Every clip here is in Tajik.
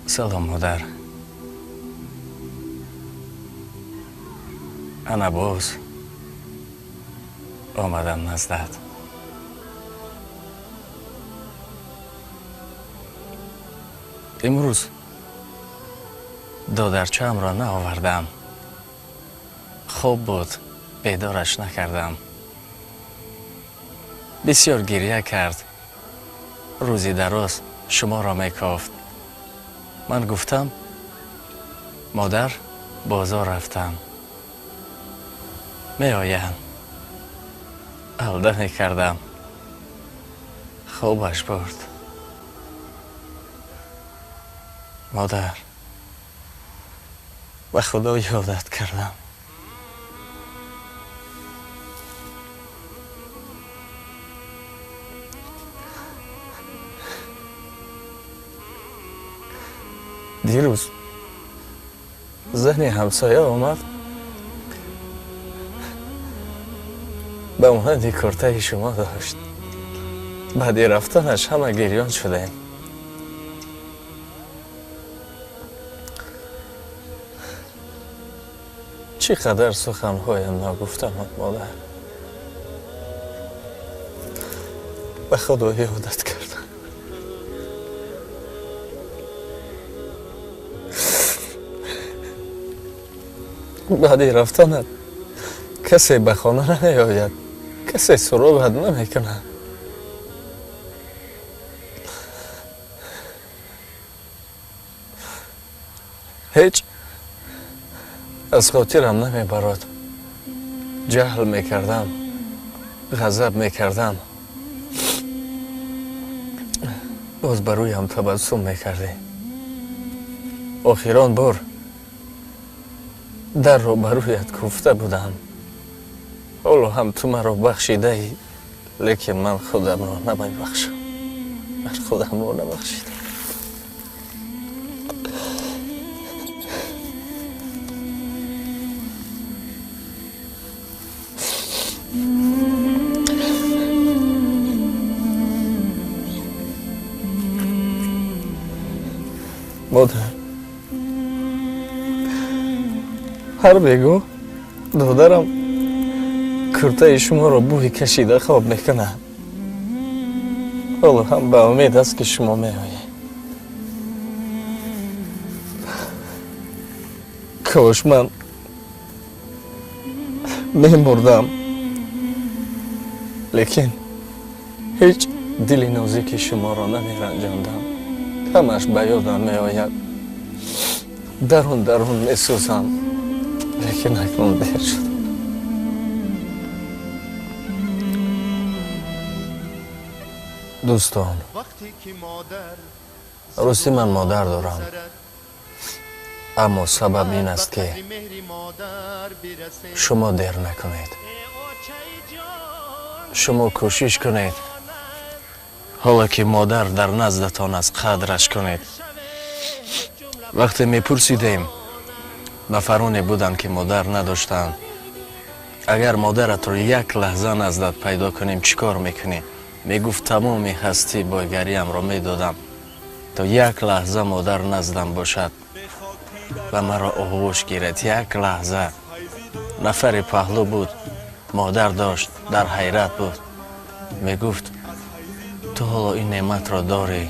Салом, модар. Ана боз омадам наздат. Имрӯз додарчаамро наовардам. Хоб буд, бедораш накардам. Бисёр гирья кард. Рӯзи дароз шуморо мекофт. Ман гуфтам, модар, бозор рафтам. Меоям. Алда мекардам. Хобаш бурд. Модар, ба Худо ёдат кардам. Дирӯз зани ҳамсоя омад, ба монанди куртаи шумо дошт. Баъди рафтанаш ҳама гирён шудем. Чӣ қадар суханҳоям нагуфта монд, модар. Ба Худо ёдат кардам. Баъди рафтанат касе ба хона намеояд, касе суроғат намекунад. Ҳеҷ аз хотирам намебарод. Ҷаҳл мекардам, ғазаб мекардам. Боз ба рӯям табассум мекардӣ. Охирон бор дарро ба рӯят куфта будам. Ҳоло ҳам ту маро бахшидаӣ, лекин ман худамро намебахшам. Ман худамро набахшидам. Модар, ҳар бегоҳ додарам куртаи шуморо бӯи кашида хоб мекунад. Ҳоло ҳам ба умед аст, ки шумо меоед. Кош ман мемурдам, лекин ҳеҷ дили нозики шуморо намеранҷондам. Ҳамаш ба ёдам меояд. Дарун дарун месӯзам, лекин акнун дер шуд. Дӯстон, рости ман модар дорам, аммо сабаб ин аст, ки шумо дер накунед. Шумо кӯшиш кунед, ҳоло ки модар дар наздатон аст, қадраш кунед. Вақте мепурсидем, нафароне буданд, ки модар надоштанд. Агар модаратро як лаҳза наздат пайдо кунем, чӣ кор мекунӣ? Мегуфт, тамоми ҳастӣ бойгариамро медодам, то як лаҳза модар наздам бошад ва маро оғӯш гирад. Як лаҳза. Нафари паҳлӯ буд, модар дошт, дар ҳайрат буд. Мегуфт, ту ҳоло ин неъматро дорӣ,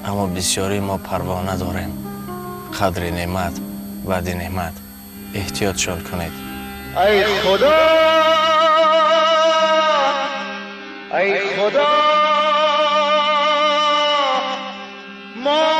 аммо бисёрии мо парво надорем. Қадри неъмат баъди неъмат. Эҳтиётшон кунед. Ай Худо, ай Худо, мо